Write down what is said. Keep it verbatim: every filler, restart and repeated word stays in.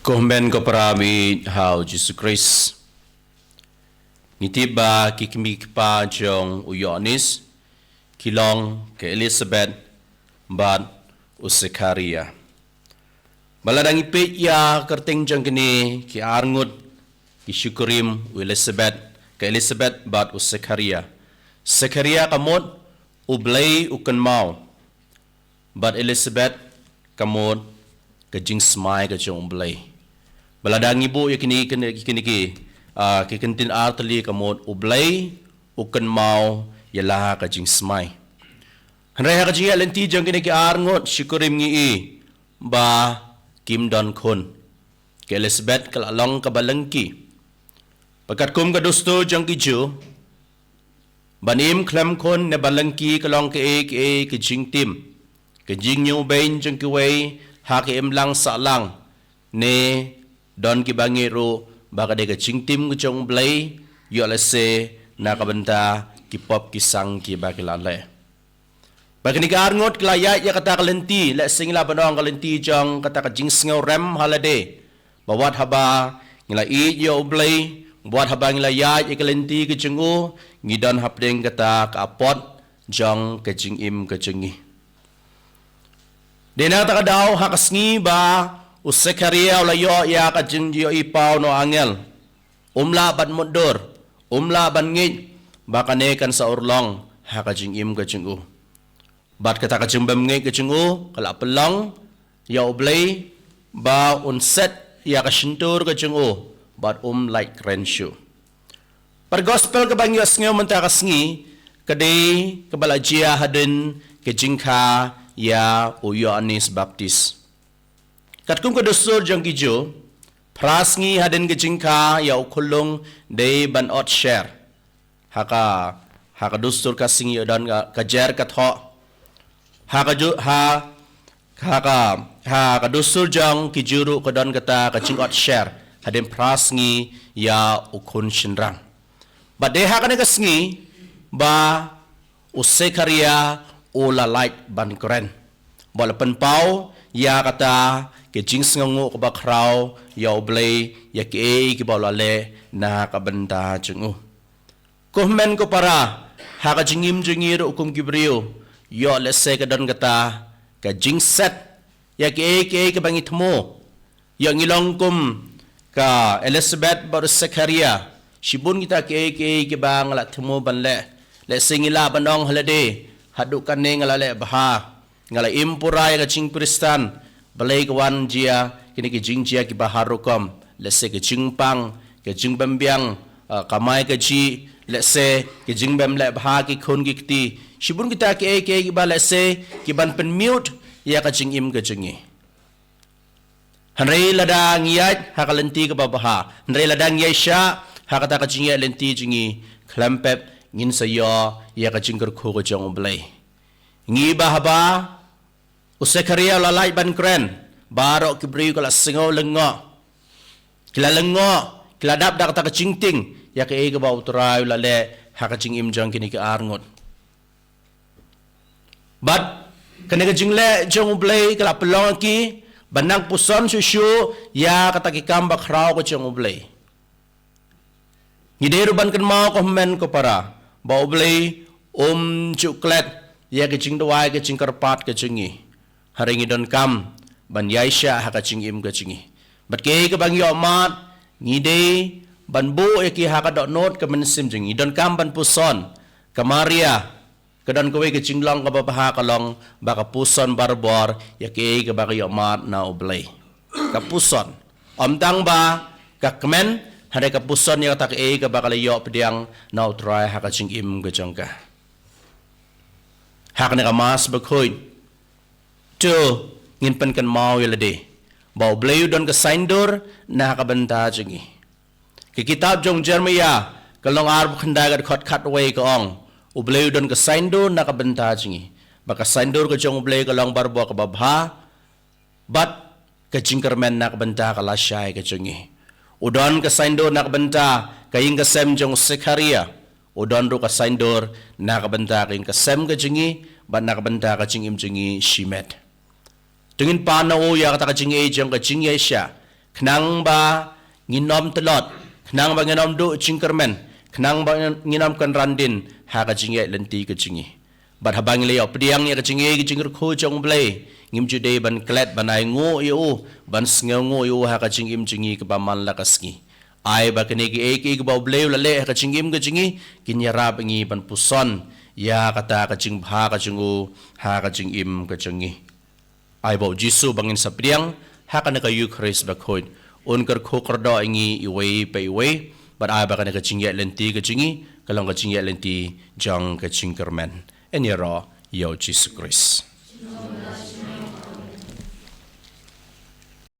Ko hynmen ko para baieit ha u Jisu Khrist. Ngi tip ba ki kmie ki kpa jong u Ïoannis ki long ka Elisabet bad u Sekharia. Ba lada ngi peit ïa ka kyrteng jong kine ki arngut ki shu kurim u Elisabet, ka Elisabet bad u Sekharia. Sekharia ka mut U Blei u kynmaw. Bad Elisabet ka mut ka jingsmai ka jong U Blei. Ba lada ngi buh ïa kine, kine, kine ki, ah, ki kyntien artylli ka mut U Blei u kynmaw ïa la ka jingsmai. Hynrei ha ka jingïaid lynti jong kine ki arngut shi kurim ngi i ba kim don khun. Ka Elisabet ka la long kaba lyngkhi. Ba katkum ka dustur jong ki Jiw, ban im khlem khun ne ban lyngkhi ka long kaei kaei ka jingtim, ka jingñiewbeiñ jong kiwei ha ka imlang sahlang, ne don kiba ngeit ruh ba ka dei ka jingtim ka jong U Blei, ïoh lehse na ka bynta ki pop ki sang kiba ki la leh. Ba kine ki arngut ki la ïaid ïa kata ka lynti, lehse ngi lah ban ong ka lynti jong kata ka jingsngew rem ha lade. Ba wat haba ngi la ïeit ïa U Blei, wat haba ngi la ïaid ïa ka lynti ka jong u, ngi don hapdeng kata ka apot jong ka jingim ka jong ngi. Dei na kata ka daw ha ka sngi ba u Sekharia u la ïoh ïa ka jingïohi paw na u angel. Um lah ban mutdur, um lah ban ngeit ba kane kan sa urlong ha ka jingim ka jong u. Bad kata ka jingbym ngeit ka jong u ka la pynlong ïa U Blei ba un set ïa ka shyntur ka jong u bad um lait kren shuh. Bad gospel kaba ngi ïohsngew mynta ka sngi ka dei kaba la jia hadien ka jingkha ïa u Ïoannis Baptis. Katkum ka dustur jong ki Jiw, phra sngi hadien ka jingkha ïa u khyllung dei ban ot sher. Ha ka, ha ka dustur ka sngi u don ka, ka jer ka thoh. Ha ka ju-, ha, ha ka, ha ka dustur jong ki Jiw ruh ka don kata ka jingot sher hadien phra sngi ïa u khun shynrang. Bad dei ha kane ka sngi ba u Sekharia u la lait ban kren. Ba la pynpaw ïa kata ka jingsngewnguh kaba khraw ïa U Blei ïa kiei kiba u la leh na ka bynta jong u. Ko hynmen ko para, ha ka jingim jong ngi ruh kum ki briew, ïoh lehse ka don kata ka jingset ïa kiei kiei kiba ngi thmu. Ïoh ngi long kum ka Elisabet bad u Sekharia, shibun kita kiei kiei kiba nga la thmu ban leh. Lehse ngi lah ban ong ha lade, haduh kane nga la leh bha, nga la im pura ïa ka jingkhristan. Balei ka wan jia kine ki jingjia kiba har rukom? Lehse ka jingpang, ka jingbym biang, ah, kamai kajih, lehse ka jingbym leh bha ki khun ki kti. Shibun kita kiei kiei kiba lehse kiban pynmute ïa ka jingim ka jong ngi. Hynrei lada ngi ïaid ha ka lynti kaba bha, hynrei lada ngi ïaishah ha kata ka jingïaid lynti jong ngi, khlem pep ngin sa ïoh ïa ka jingkyrkhu ka jong U Blei. Ngi ba haba u Sekharia u la lait ban kren, baroh ki briew ki la sngew lyngngoh. Ki la lyngngoh, ki la dap da kata ka jingtieng ïa kaei kaba U Trai u la leh ha ka jingim jong kine ki arngut. Bad kane ka jingleh jong U Blei ka la pynlong ïa ki ban nang puson shuh shuh ïa kata ki kam bakhraw ka jong U Blei. Ngi dei ruh ban kynmaw ko hynmen ko para ba U Blei um ju klet ïa ka jingduwai ka jingkyrpad ka jong ngi. Hynrei ngi donkam ban ïaishah ha ka jingim ka jong ngi. Bad kiei kiba ngi ïoh mad, ngi dei ban buh ïa ki ha ka dohnud ka mynsiem jong ngi. Ngi donkam ban puson. Ka Maria ka don kawei ka jinglong kaba bha, ka long ba ka puson barabor ïa kaei kaba ka ïoh mad na U Blei. Ka puson. Ym tang ba ka kmen, hynrei ka puson ïa kata kaei kaba ka la ïoh pdiang na U Trai ha ka jingim ka jong ka. Ha kane ka Mass Bakhuid, to ngin pynkynmaw ïa lade ba U Blei u don ka saiñdur na ka bynta jong ngi. Ka kitab jong u Jeremaïah ka lynnong arphew khyndai ka dkhot khatwei ka ong, U Blei u don ka saiñdur na ka bynta jong ngi. Ba ka saiñdur ka jong U Blei ka long barabor kaba bha, bad ka jingkyrmen na ka bynta ka lashai ka jong ngi. U don ka saiñdur na ka bynta ka ïing ka sem jong u Sekharia. U don ruh ka saiñdur na ka bynta ka ïing ka sem ka jong ngi, bad na ka bynta ka jingim jong ngi shimet. To ngin pan na u ïa kata ka jingïeit jong ka jingïaishah. Khnang ba ngin ym tlot, khnang ba ngin ym duh jingkyrmen, khnang ba ngin ym kynran dien ha ka jingïaid lynti ka jong ngi. Bad haba ngi la ïoh pdiang ïa ka jingïeit ka jingkyrkhu jong U Blei, ngim ju dei ban klet ban ai nguh ïa u, ban sngew nguh ïa u ha ka jingim jong ngi kaba man la ka sngi. Ai ba kine kiei kiei kiba U Blei u la leh ha ka jingim ka jong ngi, kin ïarap ïa ngi ban puson ïa kata ka jingbha ka jong u ha ka jingim ka jong ngi. Ai ba U Jisu ba ngin sa pdiang ha kane ka Eucharist bakhuid, un kyrkhu kyrdoh ïa ngi iwei pa iwei, bad ai ba kane ka jingïaid lynti ka jong ngi ka long ka jingïaid lynti jong ka jingkyrmen. Yn ïaroh ïa U Jisu Khrist.